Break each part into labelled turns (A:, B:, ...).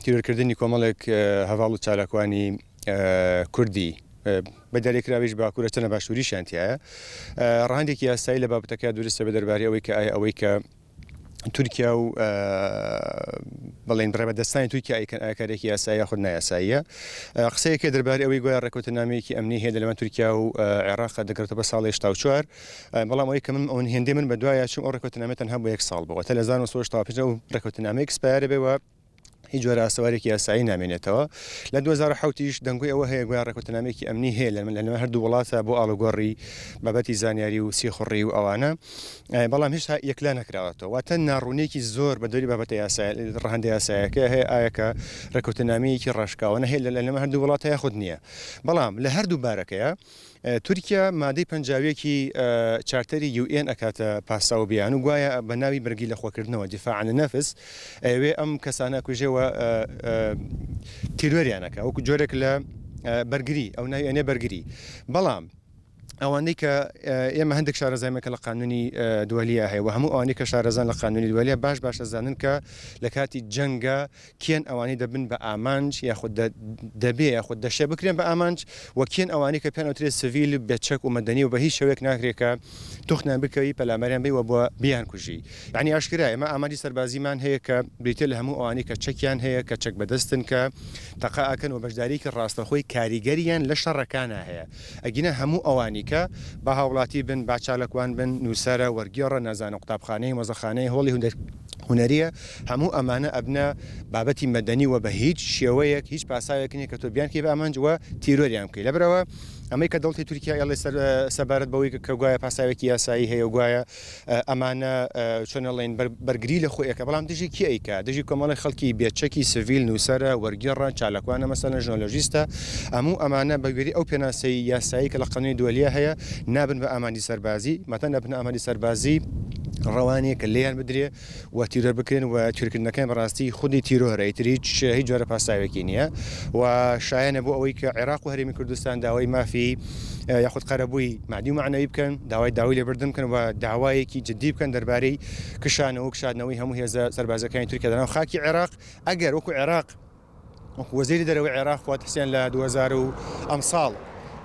A: تیرۆرکردنی کۆمەڵێک هەڤاڵ و چالاکوانی کوردی بە دیاریکراویش باکوورە چەنە باشووریشیان تیایە ڕەهەندێکی یاسایی لە بابەتەکە دروستە بە دەربارەی ئەوەی کە ئایا ئەوەی کە تورکیا و بڵێن بڕێبەدەستانی تورکیا ئەیکەن ئایا کارێکی یاسایی یاخود نایاساییە قسەیەکە دەربارەی ئەوەی گوایە ڕێککەوتنامەیەکی ئەمنی هەیە لەنێوان تورکیا و عێراق دەگەڕێتەوە بە ساڵی 84 بەڵام ئەوەی کە من ئەون هێندەی من بەدوایا چووم ئەو ڕێککەوتنامە تەنها بۆ یەک ساڵ بوو واتە لە 1965 ئەو ڕێککەوتنامە expire بێ و هیچ جۆرە ئاسەوارێکی یاسایی نامێنێتەوە. لە 2007 یش دەنگۆی ئەوە هەیە گوایە ڕێککەوتنامەیەکی ئەمنی هەیە لە نێوان هەردوو وڵاتە بۆ ئاڵوگۆڕی بابەتی زانیاری و سیخوڕی و ئەوانە، بەڵام هێشتا یەکلا نەکراوەتەوە. واتە ناڕوونییەکی زۆر بە دەوری بابەتە یاسایە ڕەهەندە یاسایەکە هەیە ئایا کە ڕێککەوتنامەیەکی ڕاشکاوانە هەیە لە نێوان هەردوو وڵاتە یاخود نییە. بەڵام لە هەردوو بارەکەیا تورکیا مادەی 51 ی چارتەری UN ئەکاتە پاساو و بیانوو گوایە بە ناوی بەرگری لە خۆکردنەوە، دفاع عن النفس، ئەیەوێ ئەم کەسانە ئەکوژێ و تیرۆریان ئەکا وەکو جۆرێک لە بەرگری، ئەو ناوی ئەنێ بەرگری. بەڵام ئەوانەی کە ئێمە هەندێک شارەزایمان کە لە قانونی دوەلیە هەیە و هەموو ئەوانەی کە شارەزان لە قانونی دوەلیە باش باش ئەزانن کە لە کاتی جەنگا کێن ئەوانەی دەبن بە ئامانج یاخود دەبێ یاخود دەشێ بکرێن بە ئامانج و کێن ئەوانەی کە پێیان ئەوترێ سڤیل بێ چەک و مەدەنی و بە هیچ شێوەیەک ناکرێ کە توخنیان بکەوی پەلاماریان بەی و بۆ بیانکوژی یانی ئاشکرایە ئێمە ئامانجی سەربازیمان هەیە کە بریتیە لە هەموو ئەوانەی کە چەکیان هەیە کە چەک بەدەستن کە تەقە ئەکەن و بەشداریەکی ڕاستەخۆی کاریگەریان لە شەڕەکانا هەیە ئەگینا هەموو ئەوانی کە با هاوڵاتی بن با چاالکوان بن نووسەرە وەرگێڕە نازانم قوتابخانەی مۆزەخانەی هۆڵی هونەریە هەموو ئەمانە ئەبنە بابەتی مەدەنی وە بە هیچ شێوەیەک هیچ پاساوێک نیە کە تۆ بیانکەی بە ئامانج وە تیرۆریان بکەی لەبەرئەوە ئەمەی کە دەوڵەتی تورکیا ئەڵێ سەبارەت بەوەی کە گوایە پاساوێکی یاسایی هەیە و گوایە ئەمانە چۆن ئەڵێن بەرگری لە خۆی ئەکا بەڵام دژی کێ ئەیکا دژی کۆمەڵی خەڵکی بێچەکی سڤیل نووسەرە وەرگێڕە چالاکوانە مەسەلەن ژنۆلۆژیستە هەموو ئەمانە بە گوێرەی ئەو پێناسەی یاسایی کە لە قانونی دوەلیە هەیە نابن بە ئامانجی سەربازی مادام نابنە ئامانجی سەربازی ڕەوا نیە کە لێیان بدرێ و تیرۆر بکرێن و تیرۆرکردنەکەیان بەڕاستی خودی تیرۆرە ئیتر هیچ هیچ جۆرە پاساوێکی نییە و شایەنە بۆ ئەوەی کە عێراق و هەرێمی کوردستان داوای مافی یاخود قەرەبووی مادی و مەعنەوی بکەن داوای داوای لێبردن بکەن و داوایەکی جدی بکەن دەربارەی کشانەوە و کشاندنەوەی هەموو هێزە سەربازیەکانی تورکیا لەناو خاکی عێراق ئەگەر وەکو عێراق وەکو وەزیری دەرەوەی عێراق فواد حسێن لە 2000 و ئەمساڵ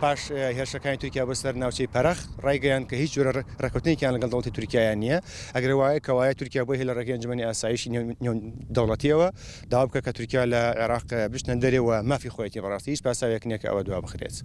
A: پاش هێرشەکانی تورکیا بۆ سەر ناوچەی پەرەخ ڕایگەیاند کە هیچ جۆرە ڕێککەوتنێکیان لەگەڵ دەوڵەتی تورکیایان نییە ئەگەر وایە کەوایە تورکیا بۆی هەیە لە ڕێگەی ئەنجومەنی ئاسایشی نێودەوڵەتیەوە داوا بکە کە تورکیا لە عێراق بچنە دەرێ و مافی خۆیەتی بەڕاستی هیچ پاساوێک نییە کە ئەوە دوا بخرێت.